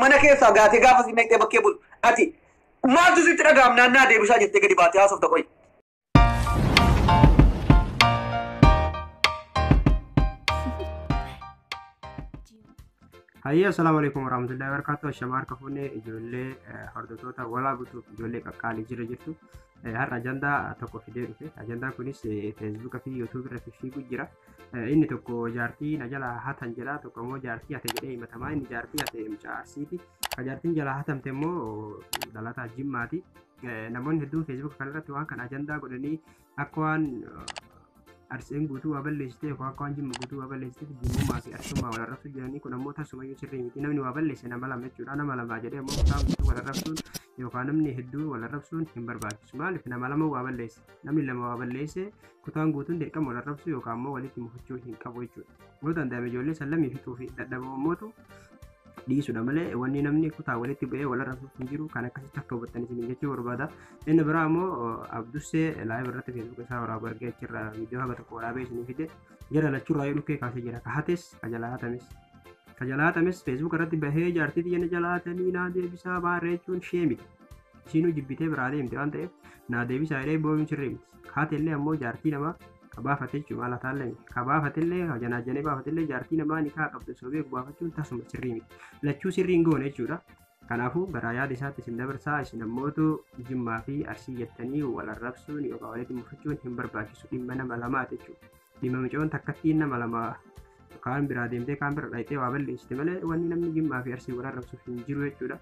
Mana keessaa gaatee gaafa si naqxee bakkee bultu. Ati maaltu sitti dhaga'amnaan naa deebisaa jettee gadi baatee haasofta qoyi. Hayyee, assalaamu alaikum warahmatullahi wabarakatuh. Shamaa harka fuunee, ijoollee hordoftoota walaa guutuuf, ijoollee qaqqaalii jira jirtu. Har'a ajandaa tokko fidee dhufe. Ajandaan kunis Feesbuuka fi Yuutuub irra fiigu jira. Inni tokko jaartii na jalaa hatan jedha. Tokko immoo jaartii hate jedhee himatamaa. Inni jaartii hate mucaa Arsiiti. Ka jaartiin jalaa hatamte immoo dhalataa Jimmaati. Namoonni hedduun Feesbuuka kanarratti waan kana ajandaa godhanii akka waan Arsiin guutuu waa balleessite yookaan akka waan Jimma guutuu waa balleessite Jimmummaa fi Arsummaa wal arrabsu jiranii. Kun ammoo tasumayyuu sirrii miti. Namni waa balleesse nama lama jechuudha. Nama lama jedhee ammoo kutaan guutuu wal arrabsuun yookaan namni hedduu wal arrabsuun hin barbaachisu. Maaliif? Nama lama waa balleesse, namni lama waa balleesse, kutaan guutuun dirqama wal arrabsuu yookaan ammoo walitti mufachuu hin qabu jechuudha. Yoo danda'ame ijoollee san lamii fixuu fi dadhabamootu dhiisudha malee wanni namni kutaa walitti bu'ee wal arrabsuuf hin jiru. Kan akkasitti akka hubattan isin jechuu barbaada. Inni biraa immoo Abdussee live irratti Feesbuuk isaa waraabu argee achirraa viidiyoo haga tokko waraabee isinii fide. Jara lachuurraa yoo dhukkee kaasee jira. Ka hates, ka jalaa hatames. Ka jalaa hatames Feesbuuk irratti bahee jaartii xiyya jalaa hatanii naa deebisaa baarree jechuun shee miti. Ishiinuu jibbitee biraa deemte waan ta'eef naa deebisaa jedhee boo'uun sirrii miti. Haate illee ammoo jaartii namaa ka baafate jechuudha, maal hataallee miti. Ka baafate illee, ka janaajjanee baafate illee, jaartii namaa ni kaa qabdu osoo beeku baafachuun tasuma sirrii miti. Lachuu sirrii hin goone jechuudha. Kanaafuu garaa yaada isaatti isin dabarsaa. Isin ammootu Jimmaa fi Arsii jettanii wal arrabsuun yookaan walitti mufachuun hin barbaachisu. Dhimma nama lamaati jechuudha. Dhimma micoon takkattiin nama lama kaan biraa deemtee kaan bira dhayxee waa balleessite malee wanni namni Jimmaa fi Arsii wal arrabsuuf hin jiru jechuudha.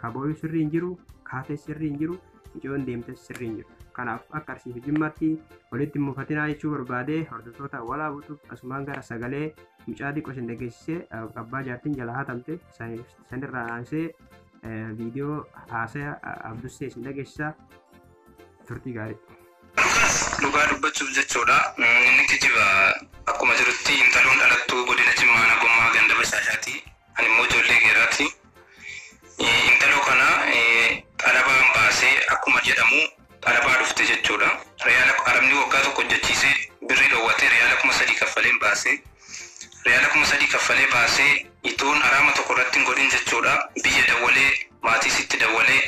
Ka booyuu sirrii hin jiru, kaates sirrii hin jiru, micoon deemtes sirrii hin jiru. Kanaaf akka Arsii fi Jimmaatti walitti mufatinaa jechuu barbaade. Hordoftoota walaa butuuf, asumaan gara sagalee mucaa xiqqoo isin dhageessisee, abbaa jaartiin jalaa hatamte sanirraa aansee viidiyoo haasaya Abdussee isin dhageessisa. Turtii gaarii. Dhugaa dubbachuuf jechuudha. Inni kijiba akkuma jirutti intaloon dhalattuu godina Jimmaa Nagummaa ganda Bashaashaati. Ani immoo ijoollee Geeraati. Intaloo kana xalabaan baasee akkuma jedhamu xalabaa dhufte jechuudha. Riyaala arabni waggaa tokko hojjechiisee birrii dhoowwatee riyaala 3000 kaffaleen baasee. Riyaala 3000 kaffalee baasee itoon haraama tokko irratti hin godhin jechuudha. Biyya dawwalee, maatii sitti dawwalee,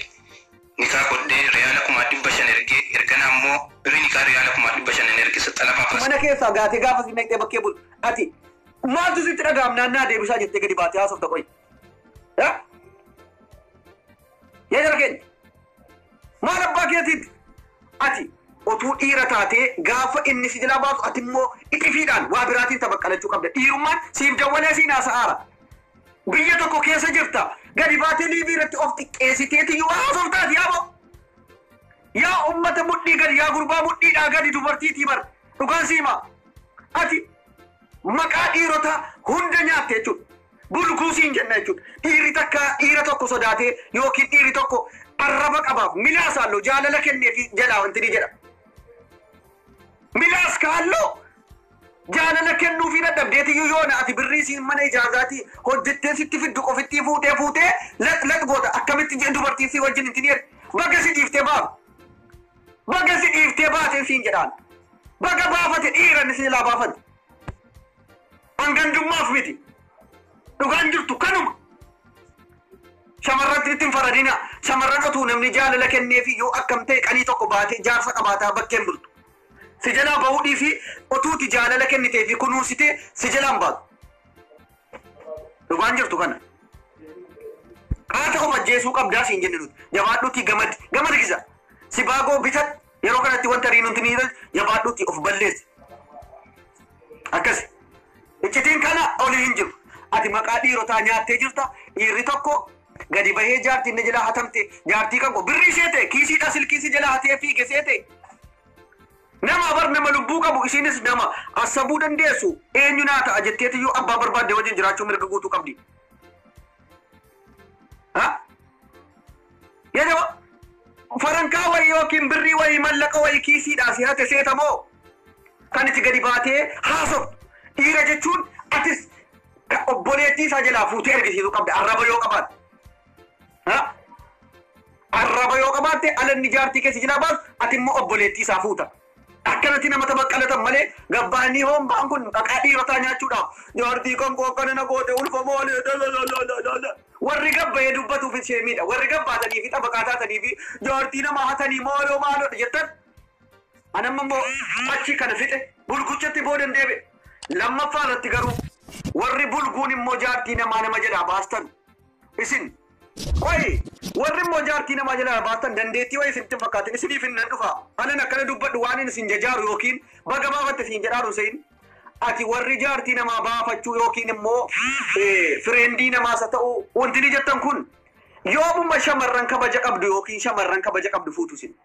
nikaa godhee riyaala 500,000 ergee, ergana ammoo birrii nikaa riyaala 500,000 hin ergisa xalabaa baasee. Mana keessaa gaatee gaafa si naqxee bakkee bultu. Ati maaltu sitti dhaga'amnaan naa deebisaa jettee gadi baatee haasofta qoyi. Yaa jara keenya, maal abbaa keetiitti? Ati otuu dhiira taatee gaafa inni si jalaa baasu ati immoo ixifiidhaan waa biraatiin tabaqqalachuu qabda. Dhiirummaan siif dawwalee siin haasa'aara. Biyya tokko keessa jirta. Gadi baatee live irratti of xiqqeessiteeti yoo haasoftaati yaaboo. Yaa ummata mudhii gadi, yaa gurbaa mudhiidhaa gadi, dubartiitii bar dhugaan siima. Ati maqaa dhiirotaa hunda nyaatte jechuudha. Bulguu siin jenna jechuudha. Dhiirri takka dhiira tokko sodaatee yookiin dhiirri tokko arraba qabaaf milaas halluu jaalala kenneefi jalaa wanti ni jedha. Milaas kaalloo jaalala kennuufii dadhabdeetiyyuu yoona ati birrii siin mana ijaazaatii hojjettee sitti fiddu qofittii fuutee fuutee lax lax goota. Akkamitti jeen dubartiin si wajjin hin jedhe? Baga si dhiiftee baaf. Baga si dhiiftee baatee siin jedhaan. Baga baafate, dhiira inni si jalaa baafate. Hangandummaaf miti. Dhugaan jirtu kanuma. Shamarran itti hin faradina. Shamarran otuu namni jaalala kenneefi yoo akkam ta'e qanii tokko baatee jaarsa qabaataa bakkeen bultu. Si jalaa bahuu dhiisii otuuti jaalala kennitee fi kunuunsitee si jalaan baatu. Dhugaan jirtu kana. Haata of ajjeesuu qabdaa siin jenne nuti. Jabaadhuutii gamadi. Gamadi gisa. Si baagoo bitadhu. Yeroo kanatti wanta riinuun ni jabaadhuutii of balleessi. Akkas. Iccitiin kana olii hin jiru. Ati maqaa dhiirotaa nyaattee jirta. Dhiirri tokko gadi bahee jaartiin ni jalaa hatamte, jaartii kan koo birrii ishee ta'e, kiisiidhaa silkii si jalaa hatee fiige see ta'e. Nama bar nama lubbuu qabu, isinis nama asabuu dandeessu, eenyu naa ta'a jetteetiyyuu abbaa barbaadde wajjin jiraachuu mirga guutuu qabdi. Ha? Yeroo farankaa wayii yookiin birrii wayii, mallaqa wayii kiisiidhaa si hate seetamoo kan itti gadi baatee haasoftu? Dhiira jechuun atis obboleettii isaa jalaa fuutee argisiisuu qabda arraba yoo qabaatte. Ha? Arraba yoo qabaatte, alanni jaartii keessa jalaa baasu ati immoo obboleettii isaa fuuta. Akkanatti nama tabaqqalatan malee gabbaanii hombaan kun maqaa dhiirotaa nyaachuudhaaf jaartii kan koo akkana na goote, ulfa maalee. Warri gabbayee dubbatuuf ishee miidha. Warri gabbaatanii fi xabaqaa taatanii fi jaartii nama hatanii maaloo maaloodha jettan. Anamma immoo achi kana fixe bulguchatti boodan deebi'e. Lammaffaa irratti garuu warri bulguun immoo jaartii namaa nama jalaa baastan isin qoyi warri immoo jaartii namaa jalaa baastan dandeettii wayii isinitti hin fakkaatin isiniif hin nan dhufa. Anan akkana dubbadhu waan inni isin jajaaru yookiin baga baafatte isin jedhaaru sein ati warri jaartii namaa baafachuu yookiin immoo fireendii namaas haa ta'u wanti ni jettan kun yoomuma shamarran kabaja qabdu yookiin shamarran kabaja qabdu fuutu isin.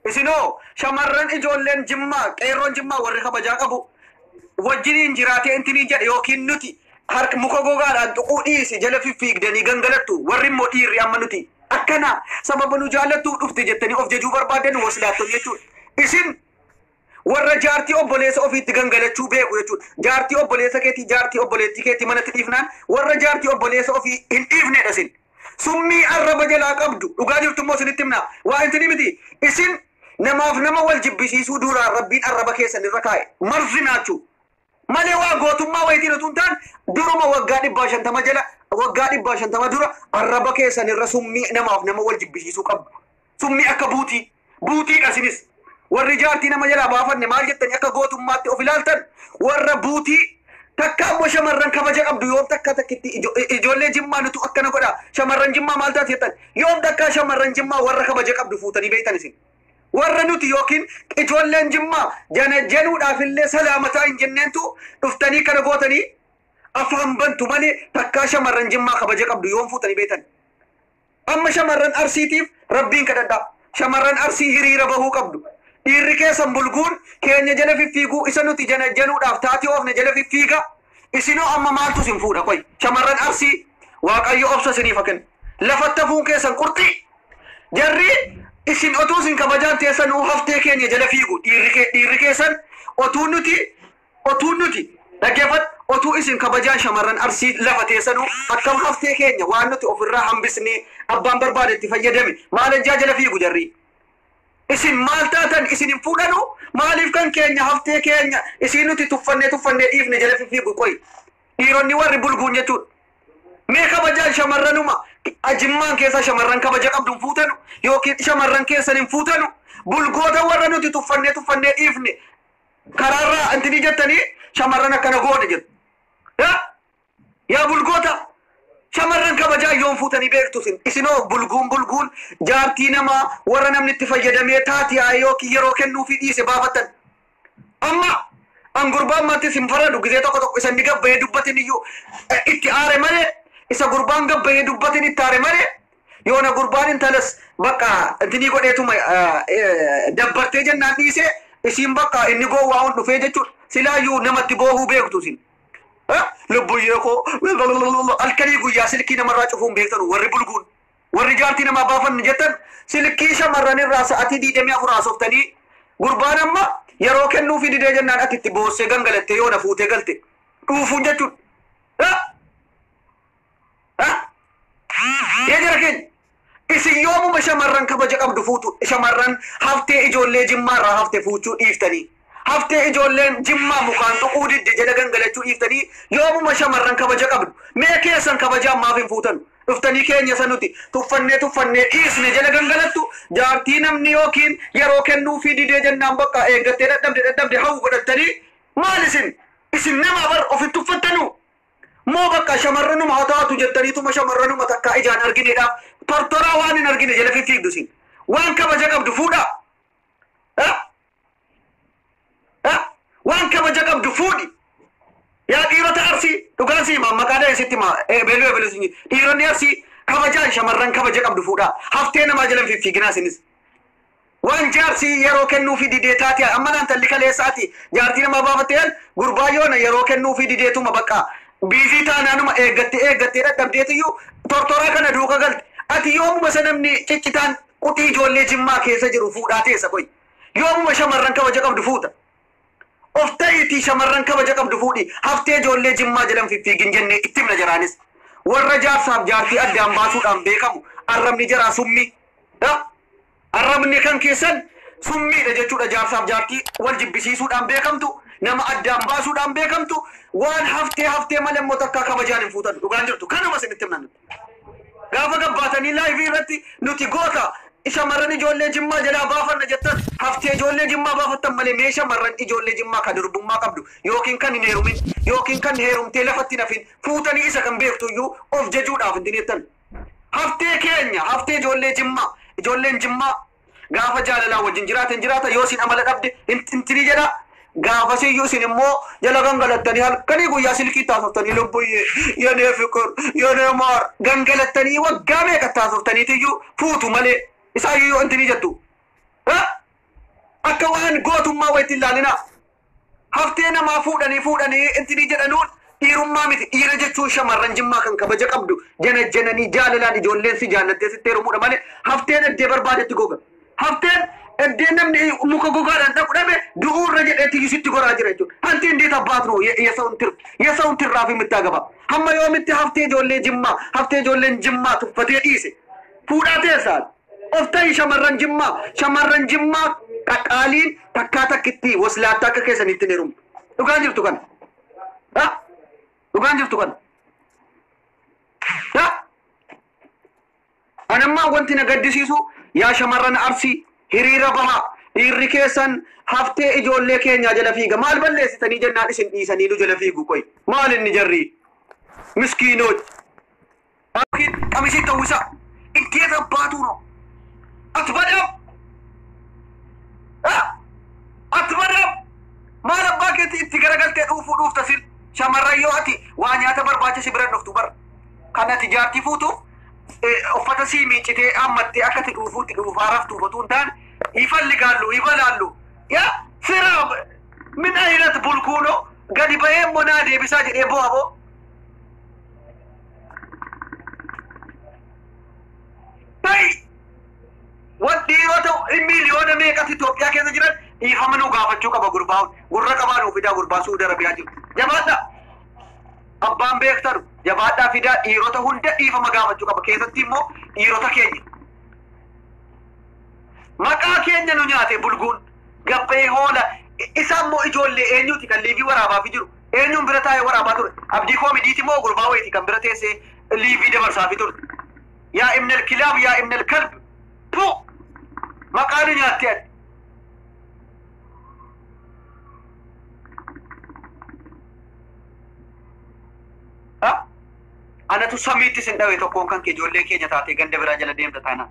Isinoo shamarran ijoolleen jimmaa qeerroon jimmaa warri kabajaa qabu wajjiniin jiraatee intinii jedhe yookiin nuti harka muka gogaadhaan tuquu dhiisi jala fiffiigdanii gangalattu warri immoo dhiirri amma nuti akkana sababa nu jaallattuu dhufte jettanii of jajuu barbaaddan waslaattonni jechuudha. Isin warra jaartii obboleessa ofiitti gangalachuu beeku jechuudha. Jaartii obboleessa keetii jaartii obboleettii keetii manatti dhiifnaan warra jaartii obboleessa ofii hin dhiifnedha isin. Summii arraba jalaa qabdu dhugaa jirtu immoo isinitti himna. Waa intini miti isin namaaf nama wal jibbisiisuu duraan rabbiin arraba keessan irra kaa'e marzi naachuu. Malee waa gootummaa wayitiin utuu hin taane duruma waggaa 150 jala waggaa 150 dura arraba keessan irra summii namaaf nama wal jibbisiisuu qabdu. Summii akka buutii buutiidha isinis. Warri jaartii nama jalaa baafanne maal jettanii akka gootummaatti of ilaaltan warra buutii takka ammoo shamarran kabaja qabdu yoom takka takkitti ijoollee jimmaa nutu akkana godha shamarran jimmaa maal taate jettan yoom takka shamarran jimmaa warra kabaja qabdu fuutanii beektan isin. Warra nuti yookiin ijoolleen jimmaa jana januudhaaf illee salaamataa hin jenneentu dhuftanii kana gootanii afaan bantu malee takkaa shamarran jimmaa kabaja qabdu yoom fuutanii beektan. Amma shamarran arsiitiif rabbiin kadhadhaa. Shamarran arsii hiriira bahuu qabdu. Dhiirri keessan bulguun keenya jala fiffiiguu isa nuti jana januudhaaf taatee oofne jala fiffiiga. Isinoo amma maaltu isin fuudha qoy. Shamarran arsii waaqayyo obsa isiniif haa kennu. Lafatti hafuun keessan qurxii. Jarri isin otuu isin kabajaan teessanuu haftee keenya jala fiigu. Dhiirri keessan otuu nuti otuu nuti dhaggeeffadhu otuu isin kabajaan shamarran arsii lafa teessanuu akkam haftee keenya waan nuti ofirraa hambisnee abbaan barbaade itti fayyadame maalanjaa jala fiigu jarri. Isin maal taatan isin hin fuudhanu maaliif kan keenya haftee keenya isin nuti tuffannee tuffannee dhiifne jala fiigu qoy. Dhiironni warri bulguun jechuudha. Mee kabajaan shamarranuma jimmaan keessa shamarran kabaja qabdu hin fuutanu yookiin shamarran keessan hin fuutanu bulgoota warra nuti tuffannee tuffannee dhiifne karaarraa intini jettanii shamarran akkana goone jedhu. Yaa bulgoota shamarran kabajaa yoom fuutanii beektu isin isinoo bulguun bulguun jaartii namaa warra namni itti fayyadamee taatiyaa yookiin yeroo kennuufii dhiise baafattan. Amma an gurbaan maattis hin faradu gizee tokko tokko isa inni gabbayee dubbatin iyyuu itti aare malee isa gurbaan gabbayee dubbatin itti aare malee yoona gurbaan intalas bakka intinii godheetuma dabbartee jennaan dhiisee isiin bakka inni gowwaa on dhufee jechuudha. Silaayyuu namatti boohuu beektu isin. Lubbuyyee koo halkanii guyyaa silkii namarraa cufuun beektanu warri bulguun warri jaartii namaa baafannu jettan silkii shamarran irraa sa'atii 24 haasoftanii gurbaan amma yeroo kennuufi didee jennaan ati itti boossee gangalattee yoona fuutee galte dhuufuun jechuudha. Yaa jara keenya isin yoomuma shamarran kabaja qabdu fuutu shamarran haftee ijoollee jimmaarraa hafte fuuchuu dhiiftanii. Haftee ijoolleen jimmaa mukaan tuquu didde jala gangalachuu dhiiftanii yoomuma shamarran kabaja qabdu mee keessan kabajaa maaf hin fuutan dhuftanii keenya isa nuti tuffannee tuffannee dhiisne jala gangalattu jaartii namni yookiin yeroo kennuufii didee jennaan bakka eeggattee dadhabde dadhabde hawwu godhattanii maal isin isin nama bar of hin tuffattanu moo bakka shamarranuma haa taatu jettaniituma shamarranuma takkaa ijaan argineedhaaf tortoraa waan hin argine jala fiffiigdu isin waan kabaja qabdu fuudhaa. Waan kabaja qabdu fuudhi. Yaa dhiirota arsii dhugaan sii himaa maqaa dhahee sitti himaa beeluu ebeeluu siin dhiironni arsii kabajaan shamarran kabaja qabdu fuudhaa haftee namaa jala hin fiffiiginaa isinis. Waan jaarsi yeroo kennuufi didee taate amma naan talli kaleessaati jaartii namaa baafatteen gurbaa yoona yeroo kennuufi dideetuma bakka biizii taanaanuma eeggattee eeggattee dadhabdeetiyyuu tortoraa kana duuka galte ati yoomuma isa namni ciccitaan quxii ijoollee jimmaa keessa jiru fuudhaa teessa qoy yoomuma shamarran kabaja qabdu fuuta. Of ta'iitii shamarran kabaja qabdu fuudhi haftee ijoollee jimmaa jedhan fiffiigin jennee itti himna jaraanis. Warra jaarsaaf jaartii addaan baasuudhaan beekamu arrabni jaraa summii. Arrabni kan keessan summiidha jechuudha jaarsaaf jaartii wal jibbisiisuudhaan beekamtu nama addaan baasuudhaan beekamtu waan haftee haftee malee immoo takkaa kabajaan hin fuutan dhugaan jirtu kanuma isinitti himna nuti. Gaafa gabbaatanii laayivii irratti nuti goota shamarran ijoollee Jimmaa jalaa baafanna jettan, haftee ijoollee Jimmaa baafattan malee mee shamarran ijoollee Jimmaa kan durbummaa qabdu yookiin kan hin heerumin yookiin kan heerumtee lafatti hin hafin fuutanii isa kan beektu iyyuu of jajuudhaaf hin dineettan. Haftee keenya, haftee ijoollee Jimmaa, ijoolleen Jimmaa gaafa jaalalaa wajjin jiraatan jiraata, yoo isin amala dhabde intinii jedha. Gaafa siyyuu isin immoo jala gangalattanii halkanii guyyaa silkii taasoftanii lubbuyyee yenee fiqir yenee maar gangalattanii waggaa meeqa taasoftaniitiyyuu fuutu malee isaayyuu yoo intinii jettu. Akka waan gootummaa wayitti ilaalinaa. Haftee namaa fuudhanii fuudhanii intinii jedhanuun dhiirummaa miti. Dhiira jechuun shamarran Jimmaa kan kabaja qabdu jana jananii jaalalaan ijoolleen si jaallattee sitti heerumuudha malee hafteen eddee barbaadetti goga. Hafteen eddee namni muka gogaadhaan dhaqu dhabe du'uurra jedheetti sitti goraa jira jechuudha. Hanti indeet abbaat nuu የሰውን ትራፊ የምታገባ hamma yoomitti haftee ijoollee Jimmaa, haftee ijoolleen Jimmaa tuffatee dhiise fuudhaa teessaan of ta'i. Shamarran Jimmaa, shamarran Jimmaa qaqqaaliin takkaa takkitti waslaattaa akka keessanitti hin heerumtu. Dhugaan jirtu kana. Dhugaan jirtu kana. Anammaa wanti na gaddisiisu, yaa shamarran Arsii, hiriira bahaa. Dhiirri keessan haftee ijoollee keenyaa jala fiiga. Maal balleessitanii jennaan isin dhiisanii nu jala fiigu? Qoy, maal inni jarri miskiinooti qamisii ta'uusaa እንዴት አባቱ ነው? አትበላም አትበላም። Maal abbaa keetti itti garagaltee dhuufuu dhuufta sil? Shamarran yoo ati waa nyaata barbaachisi bira dhuftu bar kan ati jaartii fuutuuf uffata sii miicitee ammattee akka ati dhuufuutti dhuufaa raftuuf otuu hin taane ይፈልጋሉ፣ ይበላሉ። ያ ስራ ምን አይነት ቡልኩ ነው? gadi bahee immoo naa deebisaa jedhee bu'a boo. Ta'i wanti yoo ta'u miiliyoona meeqatu Itoophiyaa keessa jiran dhiifama nu gaafachuu qaba gurbaan. Gurra qabaa nuu fidaa gurbaa Suudi Arabiyaa jiru. Jabaadhaa. Abbaan beektanu jabaadhaa fidaa, dhiirota hunda dhiifama gaafachuu qaba. Keessatti immoo dhiirota keenya. Maqaa keenya nu nyaate bulguun gabbee hoola. Isa immoo ijoollee eenyuti kan liivii waraabaa fi jiru? Eenyuun bira taa'ee waraabaa ture? Abdii Koomidiiti moo gurbaa wayiiti kan bira teessee liivii dabarsaa fi ture? Yaa ibnal kilaab, yaa ibnal kalb, pu maqaa nu nyaatte ati. Anatu samiitti sin dhawe tokkoon kan kee ijoollee keenya taatee ganda biraa jala deemta taanaan.